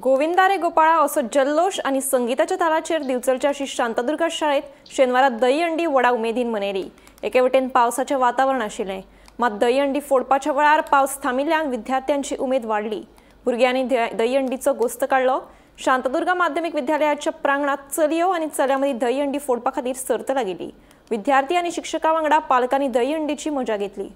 गोविंदा रे गोपाळा असो जल्लोष आनी संगीताच्या तालाचेर दिवचलच्या श्री शांतादुर्गा शाळेत शेनवारा दहीहंडी व्हडा उमेदीन मनयली। एके वटेन पावसाचें वातावरण आशिल्लें, मात दहीहंडी फोडपाच्या वेळार पावस थांबिल्ल्यान विद्यार्थ्यांची उमेद वाडली। भुरग्यांनी दहीहंडीचो गोस्त काडलो। शांतादुर्गा माध्यमिक विद्यालयाच्या प्रांगणात चलयो आनी चल्यां मदीं दहीहंडी फोडपा खातीर सर्त लागिल्ली। विद्यार्थी आनी शिक्षकां वांगडा पालकांनी दहीहंडीची मजा घेतली।